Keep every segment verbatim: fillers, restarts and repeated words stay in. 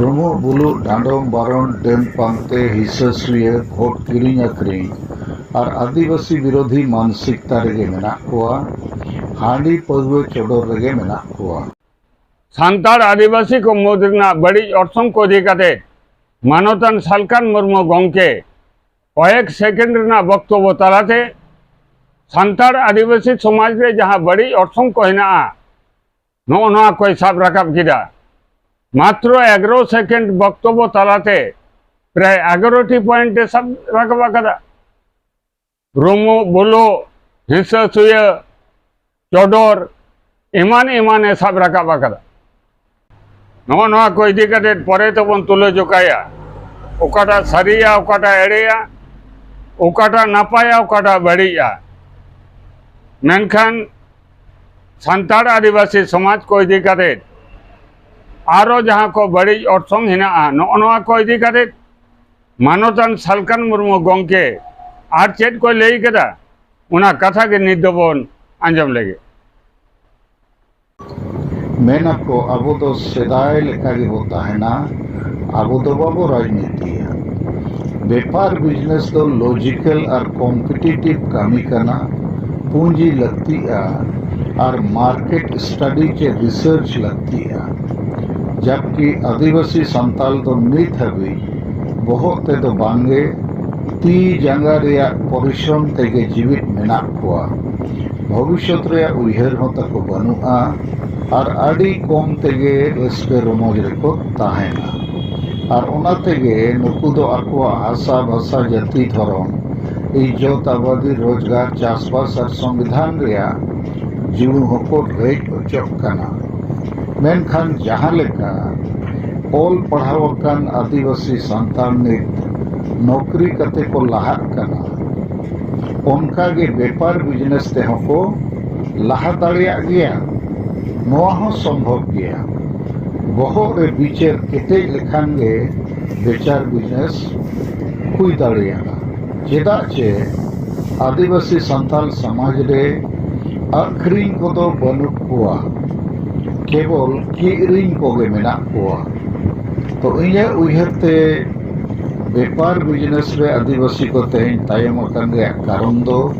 ᱰᱩᱢᱩᱜ ᱵᱩᱞᱩᱜ, ᱰᱟᱸᱰᱚᱢ ᱵᱟᱨᱚᱱ, ᱰᱟᱹᱱ ᱯᱟᱱᱛᱮ, ᱦᱤᱥᱟᱹ ᱥᱩᱭᱟᱹ, ᱵᱷᱳᱴ ᱠᱤᱨᱤᱧ ᱟᱹᱠᱷᱨᱤᱧ ᱟᱨ ᱟᱹᱫᱤᱵᱟᱹᱥᱤ ᱵᱤᱨᱳᱫᱷᱤ ᱢᱟᱱᱥᱤᱠᱛᱟ ᱨᱮᱜᱮ ᱢᱮᱱᱟᱜ ᱠᱚᱣᱟ᱾ ᱦᱟᱺᱰᱤ ᱯᱟᱹᱣᱨᱟᱹ ᱪᱚᱰᱚᱨ ᱨᱮᱜᱮ ᱢᱮᱱᱟᱜ ᱠᱚᱣᱟ᱾ ᱥᱟᱱᱛᱟᱲ ᱟᱹᱫᱤᱵᱟᱹᱥᱤ ᱠᱚ ᱢᱩᱫᱽ ᱨᱮᱱᱟᱜ ᱵᱟᱹᱲᱤᱡ ᱚᱨᱥᱚᱝ ᱠᱚ ᱤᱫᱤ ᱠᱟᱛᱮ ᱢᱟᱱᱚᱛᱟᱱ ᱥᱟᱞᱠᱷᱟᱱ ᱢᱩᱨᱢᱩ ᱜᱚᱢᱠᱮ ᱠᱚᱭᱮᱠ ᱥᱮᱠᱮᱱᱰ ᱨᱮᱱᱟᱜ ᱵᱚᱠᱛᱚᱵᱚ ᱛᱟᱞᱟᱛᱮ ᱥᱟᱱᱛᱟᱲ ᱟᱹᱫᱤᱵᱟᱹᱥᱤ ᱥᱚᱢᱟᱡᱽ ᱨᱮ ᱡᱟᱦᱟᱸ ᱵᱟᱹᱲᱤᱡ ᱚᱨᱥᱚᱝ ᱠᱚ ᱦᱮᱱᱟᱜᱼᱟ, ᱱᱚᱜᱼᱚ ᱱᱚᱣᱟ ᱠᱚᱭ ᱥᱟᱵ ᱨᱟᱠᱟᱵ ᱠᱮᱫᱟ᱾ ᱢᱟᱛᱨᱚ ᱮᱜᱟᱨᱚ ᱥᱮᱠᱮᱱᱰ ᱵᱚᱠᱛᱚᱵᱚ ᱛᱟᱞᱟᱛᱮ ᱯᱨᱟᱭ ᱮᱜᱟᱨᱚ ᱴᱤ ᱯᱚᱭᱮᱱᱴ ᱮ ᱥᱟᱵ ᱨᱟᱠᱟᱵ ᱟᱠᱟᱫᱟ᱾ ᱨᱩᱢᱩᱜ ᱵᱩᱞᱩᱜ, ᱦᱤᱸᱥᱟᱹ ᱥᱩᱭᱟᱹ, ᱪᱚᱰᱚᱨ, ᱮᱢᱟᱱ ᱮᱢᱟᱱ ᱮ ᱥᱟᱵ ᱨᱟᱠᱟᱵ ᱟᱠᱟᱫᱟ᱾ ᱱᱚᱜᱼᱚ ᱱᱚᱣᱟ ᱠᱚ ᱤᱫᱤ ᱠᱟᱛᱮ ᱯᱚᱨᱮ ᱛᱮᱵᱚᱱ ᱛᱩᱞᱟᱹ ᱡᱚᱠᱷᱟᱭᱟ, ᱚᱠᱟᱴᱟᱜ ᱥᱟᱹᱨᱤᱭᱟ, ᱚᱠᱟᱴᱟᱜ ᱮᱲᱮᱭᱟ, ᱚᱠᱟᱴᱟᱜ ᱱᱟᱯᱟᱭᱟ, ᱚᱠᱟᱴᱟᱜ ᱵᱟᱹᱲᱤᱡᱼᱟ᱾ ᱢᱮᱱᱠᱷᱟᱱ ᱥᱟᱱᱛᱟᱲ ᱟᱹᱫᱤᱵᱟᱹᱥᱤ ᱥᱚᱢᱟᱡᱽ ᱠᱚ ᱤᱫᱤ ᱠᱟᱛᱮ ᱟᱨᱚ ᱡᱟᱦᱟᱸ ᱠᱚ ᱵᱟᱹᱲᱤᱡ ᱚᱨᱥᱚᱝ ᱦᱮᱱᱟᱜᱼᱟ, ᱱᱚᱜᱼᱚ ᱱᱚᱣᱟ ᱠᱚ ᱤᱫᱤ ᱠᱟᱛᱮ ᱢᱟᱱᱚᱛᱟᱱ ᱥᱟᱞᱠᱷᱟᱱ ᱢᱩᱨᱢᱩ ᱜᱚᱢᱠᱮ ᱟᱨ ᱪᱮᱫ ᱠᱚᱭ ᱞᱟᱹᱭ ᱠᱮᱫᱟ, ᱚᱱᱟ ᱠᱟᱛᱷᱟ ᱜᱮ ᱱᱤᱛ ᱫᱚᱵᱚᱱ ᱟᱸᱡᱚᱢ ᱞᱮᱜᱮ᱾ ᱢᱮᱱ ᱟᱠᱚ, ᱟᱵᱚ ᱫᱚ ᱥᱮᱫᱟᱭ ᱞᱮᱠᱟ ᱜᱮᱵᱚ ᱛᱟᱦᱮᱱᱟ, ᱟᱵᱚ ᱫᱚ ᱵᱟᱵᱚ ᱨᱟᱡᱽᱱᱤᱛᱤᱭᱟ᱾ ᱵᱮᱯᱟᱨ ᱵᱤᱡᱽᱱᱮᱥ ᱫᱚ ᱞᱚᱡᱤᱠᱮᱞ ᱟᱨ ᱠᱚᱢᱯᱤᱴᱤᱴᱤᱵᱷ ᱠᱟᱹᱢᱤ ᱠᱟᱱᱟ, ᱯᱩᱸᱡᱤ ᱞᱟᱹᱠᱛᱤᱜᱼᱟ ᱟᱨ ᱢᱟᱨᱠᱮᱴ ᱥᱴᱟᱰᱤ ᱪᱮ ᱨᱤᱥᱟᱨᱪ ᱞᱟᱹᱠᱛᱤᱜᱼᱟ᱾ ᱡᱟᱵᱠᱤ ᱟᱹᱫᱤᱵᱟᱹᱥᱤ ᱥᱟᱱᱛᱟᱞ ᱫᱚ ᱱᱤᱛ ᱦᱟᱹᱵᱤᱡ ᱵᱚᱦᱚᱜ ᱛᱮᱫᱚ ᱵᱟᱝᱜᱮ, ᱛᱤ ᱡᱟᱸᱜᱟ ᱨᱮᱭᱟᱜ ᱯᱚᱨᱤᱥᱨᱚᱢ ᱛᱮᱜᱮ ᱡᱤᱣᱤᱫ ᱢᱮᱱᱟᱜ ᱠᱚᱣᱟ᱾ ᱵᱷᱚᱵᱤᱥᱥᱚᱛ ᱨᱮᱭᱟᱜ ᱩᱭᱦᱟᱹᱨ ᱦᱚᱸ ᱛᱟᱠᱚ ᱵᱟᱹᱱᱩᱜᱼᱟ ᱟᱨ ᱟᱹᱰᱤ ᱠᱚᱢ ᱛᱮᱜᱮ ᱨᱟᱹᱥᱠᱟᱹ ᱨᱚᱢᱚᱡᱽ ᱨᱮᱠᱚ ᱛᱟᱦᱮᱱᱟ᱾ ᱟᱨ ᱚᱱᱟ ᱛᱮᱜᱮ ᱱᱩᱠᱩ ᱫᱚ ᱟᱠᱚᱣᱟᱜ ᱦᱟᱥᱟ, ᱵᱷᱟᱥᱟ, ᱡᱟᱹᱛᱤ, ᱫᱷᱚᱨᱚᱢ, ᱤᱡᱽᱡᱚᱛ, ᱟᱵᱟᱫᱤ, ᱨᱳᱡᱽᱜᱟᱨ, ᱪᱟᱥᱵᱟᱥ ᱟᱨ ᱥᱚᱝᱵᱤᱫᱷᱟᱱ ᱨᱮᱭᱟᱜ ᱡᱤᱣᱤ ᱦᱚᱸᱠᱚ ᱨᱮᱡ ᱚᱪᱚᱜ ᱠᱟᱱᱟ᱾ ᱢᱮᱱᱠᱷᱟᱱ ᱡᱟᱦᱟᱸ ᱞᱮᱠᱟ ᱚᱞ ᱯᱟᱲᱦᱟᱣ ᱟᱠᱟᱱ ᱟᱹᱫᱤᱵᱟᱹᱥᱤ ᱥᱟᱱᱛᱟᱲ ᱱᱤᱛ ᱱᱚᱠᱨᱤ ᱠᱟᱛᱮ ᱠᱚ ᱞᱟᱦᱟᱜ ᱠᱟᱱᱟ, ᱚᱱᱠᱟ ᱜᱮ ᱵᱮᱯᱟᱨ ᱵᱤᱡᱽᱱᱮᱥ ᱛᱮᱦᱚᱸ ᱠᱚ ᱞᱟᱦᱟ ᱫᱟᱲᱮᱭᱟᱜ ᱜᱮᱭᱟ᱾ ᱱᱚᱣᱟ ᱦᱚᱸ ᱥᱚᱢᱵᱷᱚᱵ ᱜᱮᱭᱟ᱾ ᱵᱚᱦᱚᱜ ᱨᱮ ᱵᱤᱪᱟᱹᱨ ᱠᱮᱴᱮᱡ ᱞᱮᱠᱷᱟᱱ ᱜᱮ ᱵᱮᱯᱟᱨ ᱵᱤᱡᱽᱱᱮᱥ ᱦᱩᱭ ᱫᱟᱲᱮᱭᱟᱜᱼᱟ᱾ ᱪᱮᱫᱟᱜ ᱪᱮ ᱟᱹᱫᱤᱵᱟᱹᱥᱤ ᱥᱟᱱᱛᱟᱲ ᱥᱚᱢᱟᱡᱽ ᱨᱮ ᱟᱹᱠᱷᱨᱤᱧ ᱠᱚᱫᱚ ᱵᱟᱹᱱᱩᱜ ᱠᱚᱣᱟ, ᱠᱮᱵᱚᱞ ᱠᱤᱨᱤᱧ ᱠᱚᱜᱮ ᱢᱮᱱᱟᱜ ᱠᱚᱣᱟ᱾ ᱛᱚ ᱤᱧᱟᱹᱜ ᱩᱭᱦᱟᱹᱨ ᱛᱮ ᱵᱮᱯᱟᱨ ᱵᱤᱡᱽᱱᱮᱥ ᱨᱮ ᱟᱹᱫᱤᱵᱟᱹᱥᱤ ᱠᱚ ᱛᱮᱦᱮᱧ ᱛᱟᱭᱚᱢ ᱟᱠᱟᱱ ᱨᱮᱭᱟᱜ ᱠᱟᱨᱚᱱ ᱫᱚ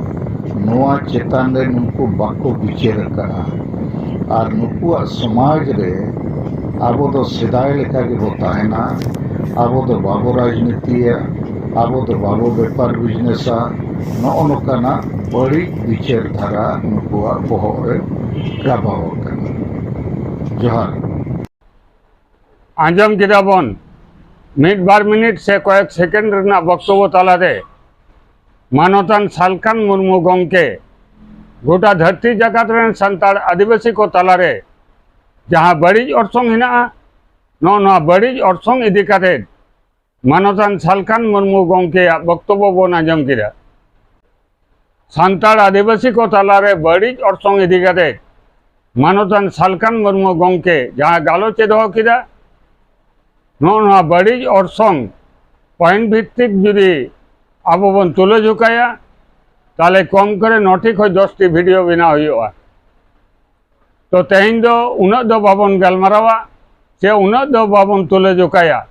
ᱱᱚᱣᱟ ᱪᱮᱛᱟᱱ ᱨᱮ ᱱᱩᱠᱩ ᱵᱟᱠᱚ ᱵᱤᱪᱟᱹᱨ ᱟᱠᱟᱫᱼᱟ᱾ ᱟᱨ ᱱᱩᱠᱩᱣᱟᱜ ᱥᱚᱢᱟᱡᱽ ᱨᱮ ᱟᱵᱚ ᱫᱚ ᱥᱮᱫᱟᱭ ᱞᱮᱠᱟ ᱜᱮᱵᱚ ᱛᱟᱦᱮᱱᱟ, ᱟᱵᱚ ᱫᱚ ᱵᱟᱵᱚ ᱨᱟᱡᱽᱱᱤᱛᱤᱭᱟ, ᱟᱵᱚ ᱫᱚ ᱵᱟᱵᱚ ᱵᱮᱯᱟᱨ ᱵᱤᱡᱽᱱᱮᱥᱟ, ᱱᱚᱜᱼᱚ ᱱᱚᱝᱠᱟᱱᱟᱜ ᱵᱟᱹᱲᱤᱡ ᱵᱤᱪᱟᱹᱨ ᱫᱷᱟᱨᱟ ᱱᱩᱠᱩᱣᱟᱜ ᱵᱚᱦᱚᱜ ᱨᱮ ᱜᱟᱵᱟᱣ ᱟᱠᱟᱱᱟ᱾ ᱡᱚᱦᱟᱨ᱾ ᱟᱸᱡᱚᱢ ᱠᱮᱫᱟ ᱵᱚᱱ, ᱢᱤᱫ ᱵᱟᱨ ᱢᱤᱱᱤᱴ ᱥᱮ ᱠᱚᱭᱮᱠ ᱥᱮᱠᱮᱱᱰ ᱨᱮᱱᱟᱜ ᱵᱚᱠᱛᱚᱵᱚ ᱛᱟᱞᱟᱨᱮ ᱢᱟᱱᱚᱛᱟᱱ ᱥᱟᱞᱠᱷᱟᱱ ᱢᱩᱨᱢᱩ ᱜᱚᱢᱠᱮ ᱜᱚᱴᱟ ᱫᱷᱟᱹᱨᱛᱤ ᱡᱟᱠᱟᱛ ᱨᱮᱱ ᱥᱟᱱᱛᱟᱲ ᱟᱹᱫᱤᱵᱟᱹᱥᱤ ᱠᱚ ᱛᱟᱞᱟᱨᱮ ᱡᱟᱦᱟᱸ ᱵᱟᱹᱲᱤᱡ ᱚᱨᱥᱚᱝ ᱦᱮᱱᱟᱜᱼᱟ, ᱱᱚᱜᱼᱚ ᱱᱚᱣᱟ ᱵᱟᱹᱲᱤᱡ ᱚᱨᱥᱚᱝ ᱤᱫᱤ ᱠᱟᱛᱮ ᱢᱟᱱᱚᱛᱟᱱ ᱥᱟᱞᱠᱷᱟᱱ ᱢᱩᱨᱢᱩ ᱜᱚᱢᱠᱮᱭᱟᱜ ᱵᱚᱠᱛᱚᱵᱚ ᱵᱚᱱ ᱟᱸᱡᱚᱢ ᱠᱮᱫᱟ᱾ ᱥᱟᱱᱛᱟᱲ ᱟᱹᱫᱤᱵᱟᱹᱥᱤ ᱠᱚ ᱛᱟᱞᱟᱨᱮ ᱵᱟᱹᱲᱤᱡ ᱚᱨᱥᱚᱝ ᱤᱫᱤ ᱠᱟᱛᱮ ᱢᱟᱱᱚᱛᱟᱱ ᱥᱟᱞᱠᱷᱟᱱ ᱢᱩᱨᱢᱩ ᱜᱚᱢᱠᱮ ᱡᱟᱦᱟᱸ ᱜᱟᱞᱚᱪ ᱮ ᱫᱚᱦᱚ ᱠᱮᱫᱟ, ᱱᱚᱜᱼᱚ ᱱᱚᱣᱟ ᱵᱟᱹᱲᱤᱡ ᱚᱨᱥᱚᱝ ᱯᱚᱭᱮᱱᱴ ᱵᱷᱤᱛᱛᱤᱠ ᱡᱩᱫᱤ ᱟᱵᱚ ᱵᱚᱱ ᱛᱩᱞᱟᱹ ᱡᱚᱠᱷᱟᱭᱟ, ᱛᱟᱦᱚᱞᱮ ᱠᱚᱢ ᱠᱚᱨᱮ ᱱᱚᱴᱤ ᱠᱷᱚᱱ ᱫᱚᱥᱴᱤ ᱵᱷᱤᱰᱤᱭᱳ ᱵᱮᱱᱟᱣ ᱦᱩᱭᱩᱜᱼᱟ᱾ ᱛᱚ ᱛᱮᱦᱮᱧ ᱫᱚ ᱩᱱᱟᱹᱜ ᱫᱚ ᱵᱟᱵᱚᱱ ᱜᱟᱞᱢᱟᱨᱟᱣᱟ ᱥᱮ ᱩᱱᱟᱹᱜ ᱫᱚ ᱵᱟᱵᱚᱱ ᱛᱩᱞᱟᱹ ᱡᱚᱠᱷᱟᱭᱟ᱾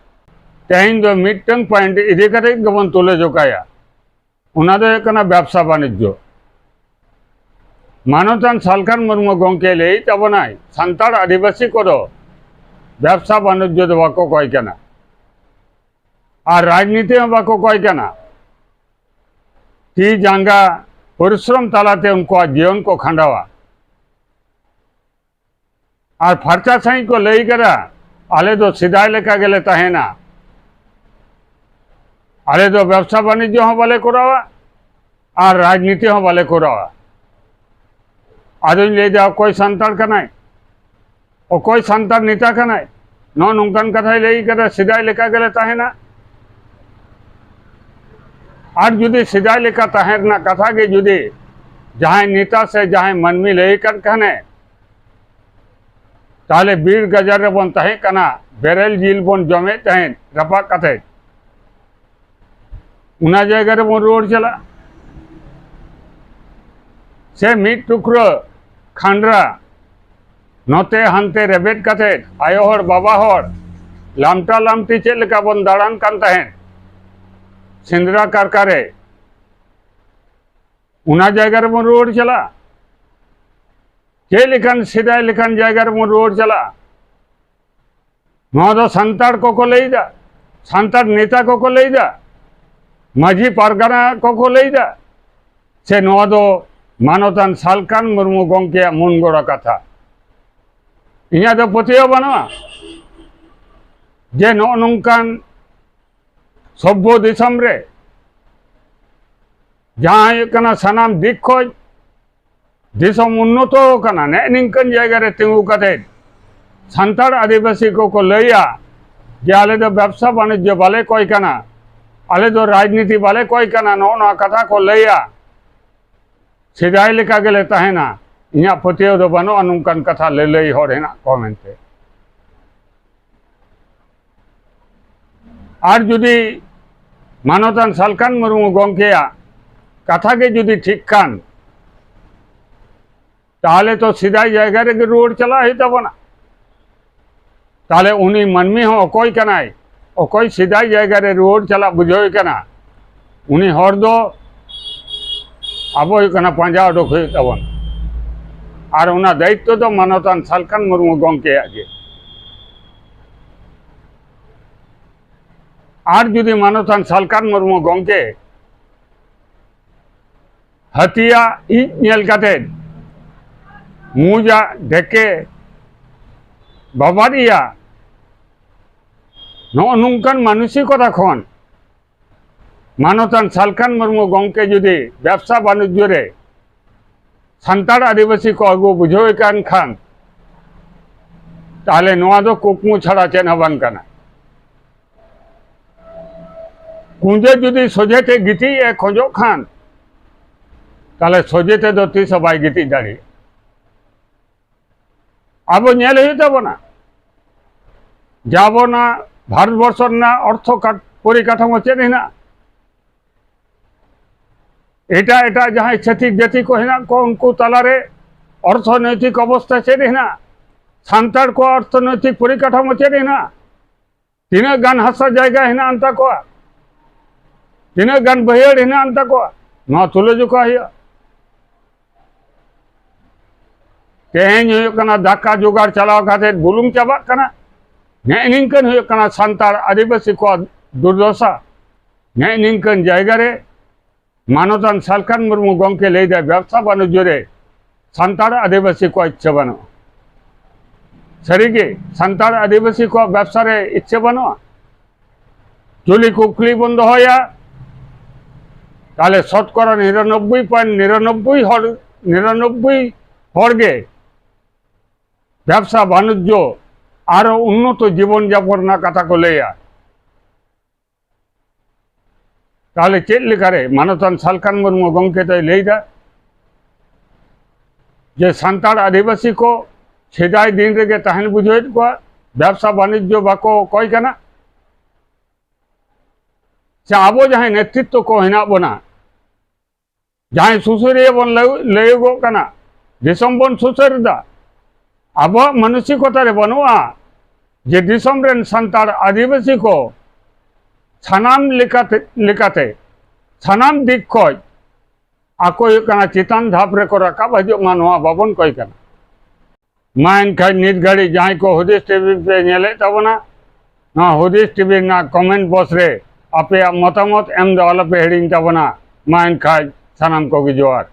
ᱛᱮᱦᱮᱧ ᱫᱚ ᱢᱤᱫᱴᱟᱝ ᱯᱚᱭᱮᱱᱴ ᱤᱫᱤ ᱠᱟᱛᱮ ᱜᱮᱵᱚᱱ ᱛᱩᱞᱟᱹ ᱡᱚᱠᱷᱟᱭᱟ, ᱚᱱᱟ ᱫᱚ ᱦᱩᱭᱩᱜ ᱠᱟᱱᱟ ᱵᱮᱵᱽᱥᱟ ᱵᱟᱱᱤᱡᱽᱡᱚ᱾ ᱢᱟᱱᱚᱛᱟᱱ ᱥᱟᱞᱠᱷᱟᱱ ᱢᱩᱨᱢᱩ ᱜᱚᱢᱠᱮ ᱞᱟᱹᱭᱮᱫ ᱛᱟᱵᱚᱱᱟᱭ, ᱥᱟᱱᱛᱟᱲ ᱟᱹᱫᱤᱵᱟᱹᱥᱤ ᱠᱚᱫᱚ ᱵᱮᱵᱽᱥᱟ ᱵᱟᱱᱤᱡᱽᱡᱚ ᱫᱚ ᱵᱟᱠᱚ ᱠᱚᱭ ᱠᱟᱱᱟ ᱟᱨ ᱨᱟᱡᱽᱱᱤᱛᱤ ᱦᱚᱸ ᱵᱟᱠᱚ ᱠᱚᱭ ᱠᱟᱱᱟ᱾ ᱛᱤ ᱡᱟᱸᱜᱟ ᱯᱚᱨᱤᱥᱨᱚᱢ ᱛᱟᱞᱟᱛᱮ ᱩᱱᱠᱩᱣᱟᱜ ᱡᱤᱭᱚᱱ ᱠᱚ ᱠᱷᱟᱸᱰᱟᱣᱟ᱾ ᱟᱨ ᱯᱷᱟᱨᱪᱟ ᱥᱟᱺᱦᱤᱡ ᱠᱚ ᱞᱟᱹᱭ ᱠᱟᱫᱟ, ᱟᱞᱮ ᱫᱚ ᱥᱮᱫᱟᱭ ᱞᱮᱠᱟ ᱜᱮᱞᱮ ᱛᱟᱦᱮᱱᱟ, ᱟᱞᱮ ᱫᱚ ᱵᱮᱵᱽᱥᱟ ᱵᱟᱱᱤᱡᱽᱡᱚ ᱦᱚᱸ ᱵᱟᱞᱮ ᱠᱚᱨᱟᱣᱟ ᱟᱨ ᱨᱟᱡᱽᱱᱤᱛᱤ ᱦᱚᱸ ᱵᱟᱞᱮ ᱠᱚᱨᱟᱣᱟ᱾ ᱟᱫᱚᱧ ᱞᱟᱹᱭᱫᱟ, ᱚᱠᱚᱭ ᱥᱟᱱᱛᱟᱲ ᱠᱟᱱᱟᱭ? ᱚᱠᱚᱭ ᱥᱟᱱᱛᱟᱲ ᱱᱮᱛᱟ ᱠᱟᱱᱟᱭ? ᱱᱚᱜᱼᱚ ᱱᱚᱝᱠᱟᱱ ᱠᱟᱛᱷᱟᱭ ᱞᱟᱹᱭ ᱠᱟᱫᱟ, ᱥᱮᱫᱟᱭ ᱞᱮᱠᱟ ᱜᱮᱞᱮ ᱛᱟᱦᱮᱱᱟ᱾ ᱟᱨ ᱡᱩᱫᱤ ᱥᱮᱫᱟᱭ ᱞᱮᱠᱟ ᱛᱟᱦᱮᱸ ᱨᱮᱱᱟᱜ ᱠᱟᱛᱷᱟ ᱜᱮ ᱡᱩᱫᱤ ᱡᱟᱦᱟᱸᱭ ᱱᱮᱛᱟ ᱥᱮ ᱡᱟᱦᱟᱸᱭ ᱢᱟᱹᱱᱢᱤ ᱞᱟᱹᱭ ᱟᱠᱟᱫ ᱠᱷᱟᱱᱮ, ᱛᱟᱦᱚᱞᱮ ᱵᱤᱨ ᱜᱟᱡᱟᱲ ᱨᱮᱵᱚᱱ ᱛᱟᱦᱮᱸ ᱠᱟᱱᱟ, ᱵᱮᱨᱮᱞ ᱡᱤᱞ ᱵᱚᱱ ᱡᱚᱢᱮᱫ ᱛᱟᱦᱮᱸᱫ ᱨᱟᱯᱟᱜ ᱠᱟᱛᱮ, ᱚᱱᱟ ᱡᱟᱭᱜᱟ ᱨᱮᱵᱚᱱ ᱨᱩᱣᱟᱹᱲ ᱪᱟᱞᱟᱜᱼᱟ᱾ ᱥᱮ ᱢᱤᱫ ᱴᱩᱠᱨᱟᱹ ᱠᱷᱟᱱᱰᱨᱟ ᱱᱚᱛᱮ ᱦᱟᱱᱛᱮ ᱨᱮᱵᱮᱫ ᱠᱟᱛᱮ ᱟᱭᱳ ᱦᱚᱲ, ᱵᱟᱵᱟ ᱦᱚᱲ, ᱞᱟᱢᱴᱟ ᱞᱟᱢᱴᱤ ᱪᱮᱫ ᱞᱮᱠᱟ ᱵᱚᱱ ᱫᱟᱬᱟᱱ ᱠᱟᱱ ᱛᱟᱦᱮᱸᱫ ᱥᱮᱸᱫᱽᱨᱟ ᱠᱟᱨᱠᱟ ᱨᱮ, ᱚᱱᱟ ᱡᱟᱭᱜᱟ ᱨᱮᱵᱚᱱ ᱨᱩᱣᱟᱹᱲ ᱪᱟᱞᱟᱜᱼᱟ? ᱪᱮᱫ ᱞᱮᱠᱟᱱ ᱥᱮᱫᱟᱭ ᱞᱮᱠᱟᱱ ᱡᱟᱭᱜᱟ ᱨᱮᱵᱚᱱ ᱨᱩᱣᱟᱹᱲ ᱪᱟᱞᱟᱜᱼᱟ? ᱱᱚᱣᱟ ᱫᱚ ᱥᱟᱱᱛᱟᱲ ᱠᱚᱠᱚ ᱞᱟᱹᱭᱫᱟ, ᱥᱟᱱᱛᱟᱲ ᱱᱮᱛᱟ ᱠᱚᱠᱚ ᱞᱟᱹᱭᱫᱟ, ᱢᱟᱹᱡᱷᱤ ᱯᱟᱨᱜᱟᱱᱟ ᱠᱚᱠᱚ ᱞᱟᱹᱭᱫᱟ, ᱥᱮ ᱱᱚᱣᱟ ᱫᱚ ᱢᱟᱱᱚᱛᱟᱱ ᱥᱟᱞᱠᱷᱟᱱ ᱢᱩᱨᱢᱩ ᱜᱚᱢᱠᱮᱭᱟᱜ ᱢᱚᱱ ᱜᱚᱲᱟ ᱠᱟᱛᱷᱟ? ᱤᱧᱟᱹᱜ ᱫᱚ ᱯᱟᱹᱛᱭᱟᱹᱣ ᱵᱟᱹᱱᱩᱜᱼᱟ ᱡᱮ ᱱᱚᱜᱼᱚ ᱱᱚᱝᱠᱟᱱ ᱥᱚᱵᱵᱷᱚ ᱫᱤᱥᱚᱢ ᱨᱮ, ᱡᱟᱦᱟᱸ ᱦᱩᱭᱩᱜ ᱠᱟᱱᱟ ᱥᱟᱱᱟᱢ ᱫᱤᱠ ᱠᱷᱚᱡ ᱫᱤᱥᱚᱢ ᱩᱱᱱᱚᱛᱚ ᱠᱟᱱᱟ, ᱱᱮᱜᱼᱮ ᱱᱤᱝᱠᱟᱹᱱ ᱡᱟᱭᱜᱟ ᱨᱮ ᱛᱤᱸᱜᱩ ᱠᱟᱛᱮ ᱥᱟᱱᱛᱟᱲ ᱟᱹᱫᱤᱵᱟᱹᱥᱤ ᱠᱚᱠᱚ ᱞᱟᱹᱭᱟ ᱡᱮ ᱟᱞᱮ ᱫᱚ ᱵᱮᱵᱽᱥᱟ ᱵᱟᱱᱤᱡᱽᱡᱚ ᱵᱟᱞᱮ ᱠᱚᱭ ᱠᱟᱱᱟ, ᱟᱞᱮ ᱫᱚ ᱨᱟᱡᱽᱱᱤᱛᱤ ᱵᱟᱞᱮ ᱠᱚᱭ ᱠᱟᱱᱟ, ᱱᱚᱜᱼᱚ ᱱᱚᱣᱟ ᱠᱟᱛᱷᱟ ᱠᱚ ᱞᱟᱹᱭᱟ, ᱥᱮᱫᱟᱭ ᱞᱮᱠᱟ ᱜᱮᱞᱮ ᱛᱟᱦᱮᱱᱟ᱾ ᱤᱧᱟᱹᱜ ᱯᱟᱹᱛᱭᱟᱹᱣ ᱫᱚ ᱵᱟᱹᱱᱩᱜᱼᱟ ᱱᱚᱝᱠᱟᱱ ᱠᱟᱛᱷᱟ ᱞᱟᱹᱞᱟᱹᱭ ᱦᱚᱲ ᱦᱮᱱᱟᱜ ᱠᱚᱣᱟ ᱢᱮᱱᱛᱮ᱾ ᱟᱨ ᱡᱩᱫᱤ ᱢᱟᱱᱚᱛᱟᱱ ᱥᱟᱞᱠᱷᱟᱱ ᱢᱩᱨᱢᱩ ᱜᱚᱢᱠᱮᱭᱟᱜ ᱠᱟᱛᱷᱟ ᱜᱮ ᱡᱩᱫᱤ ᱴᱷᱤᱠ ᱠᱷᱟᱱ, ᱛᱟᱦᱚᱞᱮ ᱛᱚ ᱥᱮᱫᱟᱭ ᱡᱟᱭᱜᱟ ᱨᱮᱜᱮ ᱨᱩᱣᱟᱹᱲ ᱪᱟᱞᱟᱜ ᱦᱩᱭᱩᱜ ᱛᱟᱵᱚᱱᱟ᱾ ᱛᱟᱦᱚᱞᱮ ᱩᱱᱤ ᱢᱟᱹᱱᱢᱤ ᱦᱚᱸ ᱚᱠᱚᱭ ᱠᱟᱱᱟᱭ? ᱚᱠᱚᱭ ᱥᱮᱫᱟᱭ ᱡᱟᱭᱜᱟ ᱨᱮ ᱨᱩᱣᱟᱹᱲ ᱪᱟᱞᱟᱜ ᱵᱩᱡᱷᱟᱹᱣᱮ ᱠᱟᱱᱟ? ᱩᱱᱤ ᱦᱚᱲ ᱫᱚ ᱟᱵᱚ ᱦᱩᱭᱩᱜ ᱠᱟᱱᱟ ᱯᱟᱸᱡᱟ ᱩᱰᱩᱠ ᱦᱩᱭᱩᱜ ᱛᱟᱵᱚᱱᱟ᱾ ᱟᱨ ᱚᱱᱟ ᱫᱟᱭᱤᱛᱛᱚ ᱫᱚ ᱢᱟᱱᱚᱛᱟᱱ ᱥᱟᱞᱠᱷᱟᱱ ᱢᱩᱨᱢᱩ ᱜᱚᱢᱠᱮᱭᱟᱜ ᱜᱮ᱾ ᱟᱨ ᱡᱩᱫᱤ ᱢᱟᱱᱚᱛᱟᱱ ᱥᱟᱞᱠᱷᱟᱱ ᱢᱩᱨᱢᱩ ᱜᱚᱢᱠᱮ ᱦᱟᱹᱛᱤᱭᱟᱜ ᱤᱡ ᱧᱮᱞ ᱠᱟᱛᱮ ᱢᱩᱡᱟᱜ ᱰᱷᱮᱠᱮ ᱵᱟᱵᱟᱫ ᱮᱭᱟ, ᱱᱚᱜᱼᱚ ᱱᱚᱝᱠᱟᱱ ᱢᱟᱱᱚᱥᱤᱠᱚᱛᱟ ᱠᱷᱚᱱ ᱢᱟᱱᱚᱛᱟᱱ ᱥᱟᱞᱠᱷᱟᱱ ᱢᱩᱨᱢᱩ ᱜᱚᱢᱠᱮ ᱡᱩᱫᱤ ᱵᱮᱵᱽᱥᱟ ᱵᱟᱱᱤᱡᱽᱡᱚ ᱨᱮ ᱥᱟᱱᱛᱟᱲ ᱟᱹᱫᱤᱵᱟᱹᱥᱤ ᱠᱚ ᱟᱹᱜᱩ ᱵᱩᱡᱷᱟᱹᱣᱮ ᱠᱟᱱ ᱠᱷᱟᱱ, ᱛᱟᱦᱚᱞᱮ ᱱᱚᱣᱟ ᱫᱚ ᱠᱩᱠᱢᱩ ᱪᱷᱟᱲᱟ ᱪᱮᱫ ᱦᱚᱸ ᱵᱟᱝ ᱠᱟᱱᱟ᱾ ᱠᱩᱸᱡᱟᱹ ᱡᱩᱫᱤ ᱥᱚᱡᱷᱮ ᱛᱮ ᱜᱤᱛᱤᱡ ᱮ ᱠᱷᱚᱡᱚᱜ ᱠᱷᱟᱱ, ᱛᱟᱦᱚᱞᱮ ᱥᱚᱡᱷᱮ ᱛᱮᱫᱚ ᱛᱤᱥ ᱦᱚᱸ ᱵᱟᱭ ᱜᱤᱛᱤᱡ ᱫᱟᱲᱮᱭᱟᱜᱼᱟ᱾ ᱟᱵᱚ ᱧᱮᱞ ᱦᱩᱭᱩᱜ ᱛᱟᱵᱚᱱᱟ ᱡᱮ ᱟᱵᱚᱱᱟᱜ ᱵᱷᱟᱨᱚᱛ ᱵᱚᱨᱥᱚ ᱨᱮᱱᱟᱜ ᱚᱨᱛᱷᱚ ᱠᱟᱴ-, ᱯᱚᱨᱤᱠᱟᱴᱷᱟᱢᱳ ᱪᱮᱫ ᱦᱮᱱᱟᱜᱼᱟ᱾ ᱮᱴᱟᱜ ᱮᱴᱟᱜ ᱡᱟᱦᱟᱸᱭ ᱪᱷᱟᱹᱛᱤᱠ ᱡᱟᱹᱛᱤ ᱠᱚ ᱦᱮᱱᱟᱜ ᱠᱚ, ᱩᱱᱠᱩ ᱛᱟᱞᱟᱨᱮ ᱚᱨᱛᱷᱚᱱᱳᱭᱛᱤᱠ ᱚᱵᱚᱥᱛᱷᱟ ᱪᱮᱫ ᱦᱮᱱᱟᱜᱼᱟ, ᱥᱟᱱᱛᱟᱲ ᱠᱚᱣᱟᱜ ᱚᱨᱛᱷᱚᱱᱳᱭᱛᱤᱠ ᱯᱚᱨᱤᱠᱟᱴᱷᱟᱢᱳ ᱪᱮᱫ ᱦᱮᱱᱟᱜᱼᱟ, ᱛᱤᱱᱟᱹᱜ ᱜᱟᱱ ᱦᱟᱥᱟ ᱡᱟᱭᱜᱟ ᱦᱮᱱᱟᱜ ᱟᱱ ᱛᱟᱠᱚᱣᱟ, ᱛᱤᱱᱟᱹᱜ ᱜᱟᱱ ᱵᱟᱹᱭᱦᱟᱹᱲ ᱦᱮᱱᱟᱜ ᱟᱱ ᱛᱟᱠᱚᱣᱟ, ᱱᱚᱣᱟ ᱛᱩᱞᱟᱹᱡᱚᱠᱷᱟ ᱦᱩᱭᱩᱜᱼᱟ᱾ ᱛᱮᱦᱮᱧ ᱦᱩᱭᱩᱜ ᱠᱟᱱᱟ ᱫᱟᱠᱟ ᱡᱚᱜᱟᱲ ᱪᱟᱞᱟᱣ ᱠᱟᱛᱮ ᱵᱩᱞᱩᱝ ᱪᱟᱵᱟᱜ ᱠᱟᱱᱟ᱾ ᱱᱮᱜᱼᱮ ᱱᱤᱝᱠᱟᱹᱱ ᱦᱩᱭᱩᱜ ᱠᱟᱱᱟ ᱥᱟᱱᱛᱟᱲ ᱟᱹᱫᱤᱵᱟᱹᱥᱤ ᱠᱚᱣᱟᱜ ᱫᱩᱨᱫᱚᱥᱟ᱾ ᱱᱮᱜᱼᱮ ᱱᱤᱝᱠᱟᱹᱱ ᱡᱟᱭᱜᱟ ᱨᱮ ᱢᱟᱱᱚᱛᱟᱱ ᱥᱟᱞᱠᱷᱟᱱ ᱢᱩᱨᱢᱩ ᱜᱚᱢᱠᱮ ᱞᱟᱹᱭ ᱫᱟᱭ, ᱵᱮᱵᱽᱥᱟ ᱵᱟᱱᱤᱡᱽᱡᱚ ᱨᱮ ᱥᱟᱱᱛᱟᱲ ᱟᱹᱫᱤᱵᱟᱹᱥᱤ ᱠᱚᱣᱟᱜ ᱤᱪᱪᱷᱟᱹ ᱵᱟᱹᱱᱩᱜᱼᱟ᱾ ᱥᱟᱹᱨᱤᱜᱮ ᱥᱟᱱᱛᱟᱲ ᱟᱹᱫᱤᱵᱟᱹᱥᱤ ᱠᱚᱣᱟᱜ ᱵᱮᱵᱽᱥᱟ ᱨᱮ ᱤᱪᱪᱷᱟᱹ ᱵᱟᱹᱱᱩᱜᱼᱟ? ᱡᱩᱫᱤ ᱠᱩᱠᱞᱤ ᱵᱚᱱ ᱫᱚᱦᱚᱭᱟ, ᱛᱟᱦᱞᱮ ᱥᱚᱛᱠᱚᱨᱟ ᱱᱤᱨᱟᱱᱚᱵᱵᱳᱭ ᱯᱚᱭᱮᱱᱴ ᱱᱤᱨᱟᱱᱚᱵᱵᱳᱭ ᱦᱚᱲ, ᱱᱤᱨᱟᱱᱚᱵᱵᱳᱭ ᱦᱚᱲ ᱜᱮ ᱵᱮᱵᱽᱥᱟ ᱵᱟᱱᱤᱡᱽᱡᱚ ᱟᱨᱚ ᱩᱱᱱᱚᱛᱚ ᱡᱤᱵᱚᱱ ᱡᱟᱯᱚᱱ ᱨᱮᱱᱟᱜ ᱠᱟᱛᱷᱟ ᱠᱚ ᱞᱟᱹᱭᱟ᱾ ᱛᱟᱦᱞᱮ ᱪᱮᱫ ᱞᱮᱠᱟᱨᱮ ᱢᱟᱱᱚᱛᱟᱱ ᱥᱟᱞᱠᱷᱟᱱ ᱢᱩᱨᱢᱩ ᱜᱚᱢᱠᱮ ᱫᱚᱭ ᱞᱟᱹᱭᱫᱟ ᱡᱮ ᱥᱟᱱᱛᱟᱲ ᱟᱹᱫᱤᱵᱟᱹᱥᱤ ᱠᱚ ᱥᱮᱫᱟᱭ ᱫᱤᱱ ᱨᱮᱜᱮ ᱛᱟᱦᱮᱱ ᱵᱩᱡᱷᱟᱹᱣᱮᱫ ᱠᱚᱣᱟ, ᱵᱮᱵᱽᱥᱟ ᱵᱟᱱᱤᱡᱽᱡᱚ ᱵᱟᱠᱚ ᱠᱚᱭ ᱠᱟᱱᱟ? ᱥᱮ ᱟᱵᱚ ᱡᱟᱦᱟᱸᱭ ᱱᱮᱛᱨᱤᱛᱛᱚ ᱠᱚ ᱦᱮᱱᱟᱜ ᱵᱚᱱᱟ, ᱡᱟᱦᱟᱸᱭ ᱥᱩᱥᱟᱹᱨᱤᱭᱟᱹ ᱵᱚᱱ ᱞᱟᱹᱭ-, ᱞᱟᱹᱭᱚᱜᱚᱜ ᱠᱟᱱᱟ, ᱫᱤᱥᱚᱢ ᱵᱚᱱ ᱥᱩᱥᱟᱹᱨ ᱮᱫᱟ, ᱟᱵᱚᱣᱟᱜ ᱢᱟᱱᱚᱥᱤᱠᱚᱛᱟ ᱨᱮ ᱵᱟᱹᱱᱩᱜᱼᱟ ᱡᱮ ᱫᱤᱥᱚᱢ ᱨᱮᱱ ᱥᱟᱱᱛᱟᱲ ᱟᱹᱫᱤᱵᱟᱹᱥᱤ ᱠᱚ ᱥᱟᱱᱟᱢ ᱞᱮᱠᱟᱛᱮ, ᱞᱮᱠᱟᱛᱮ ᱥᱟᱱᱟᱢ ᱫᱤᱠ ᱠᱷᱚᱡ ᱟᱠᱚ ᱦᱩᱭᱩᱜ ᱠᱟᱱᱟ ᱪᱮᱛᱟᱱ ᱫᱷᱟᱯ ᱨᱮᱠᱚ ᱨᱟᱠᱟᱵ ᱦᱤᱡᱩᱜ ᱢᱟ, ᱱᱚᱣᱟ ᱵᱟᱵᱚᱱ ᱠᱚᱭ ᱠᱟᱱᱟ᱾ ᱢᱟ ᱮᱱᱠᱷᱟᱱ ᱱᱤᱛ ᱜᱷᱟᱹᱲᱤᱡ ᱡᱟᱦᱟᱸᱭ ᱠᱚ ᱦᱩᱫᱤᱥ ᱴᱤᱵᱷᱤ ᱯᱮ ᱧᱮᱞᱮᱫ ᱛᱟᱵᱚᱱᱟ, ᱱᱚᱣᱟ ᱦᱩᱫᱤᱥ ᱴᱤᱵᱷᱤ ᱨᱮᱱᱟᱜ ᱠᱚᱢᱮᱱᱴ ᱵᱚᱠᱥ ᱨᱮ ᱟᱯᱮᱭᱟᱜ ᱢᱚᱛᱟᱢᱚᱛ ᱮᱢ ᱫᱚ ᱟᱞᱚᱯᱮ ᱦᱤᱲᱤᱧ ᱛᱟᱵᱚᱱᱟ᱾ ᱢᱟ ᱮᱱᱠᱷᱟᱱ ᱥᱟᱱᱟᱢ ᱠᱚᱜᱮ ᱡᱚᱦᱟᱨ᱾